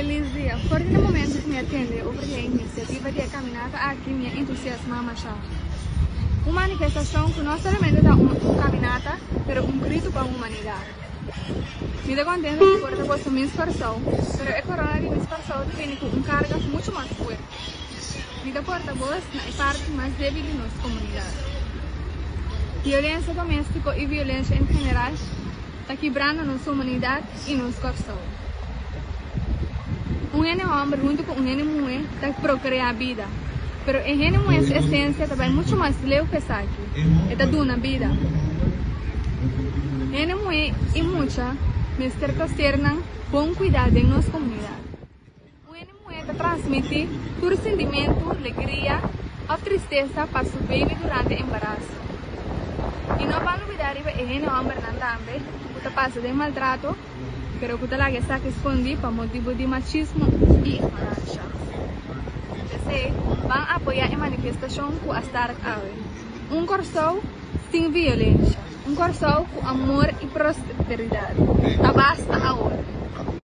Felis dia! For di e momento ku mi a tende over di e inisiativa di e kaminata aki mi a entusiasmá mashá. Un manifestashon ku no solamente ta un kaminata, pero un gritu pa humanidat. Mi ta kontento di por ta boso Miss Kòrsou, pero e korona di Miss Kòrsou ta bini ku un karga muchu mas fuerte. Mi ta porta bos na e parti mas débil di nos komunidat. Violensia doméstiko i violensia en general ta kibrando nos humanidat i nos Kòrsou. Un hende hòmber huntu ku un hende muhé ta prokreá bida, pero e hende muhé su esensia ta bai muchu mas leu ku esaki, e ta duna bida. Hende muhé i mucha mester ta sernan bon kuidá den nos komunidat. Un hende muhé ta transmití tur sintimentu, legria òf tristesa pa su beibi durante embaraso. I no ban lubidá riba e hende hòmbernan tambe ku ta pasa den maltrato pero ku ta laga esaki skondí pa motibu di machismo i ignoransha. P'esei, ban apoyá e manifestashon ku a start awe. Un Kòrsou sin violensha, un Kòrsou ku amor i prosperidat. Ta basta awor!